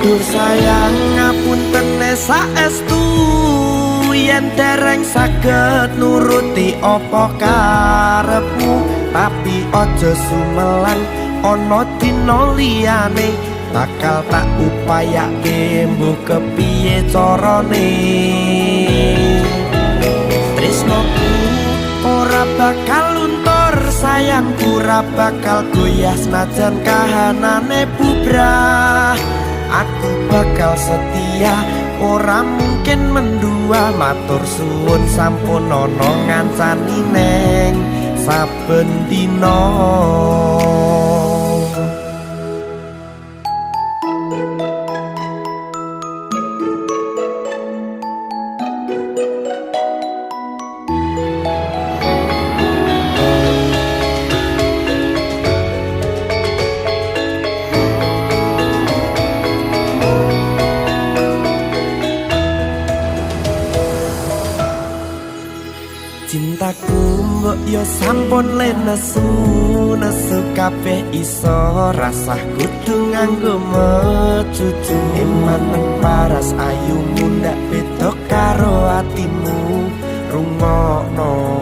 Duh sayang, ngapuntene saestu yen dereng saged nuruti apa karepmu, tapi aja sumelang, ana dina liyane bakal tak upayake, mbuh kepiye carane. Tresnoku ora bakal luntur, sayangku ora bakal goyah, senajan kahanane bubrah. Aku bakal setia, ora mungkin mendua. Matur suwun sampun ana ngancani neng saben dina. Cintaku mbok yo sampun le nesu, nesu kabeh iso, rasah kudu nganggo mecucu. Eman paras ayumu ndak beda karo atimu, rungokno.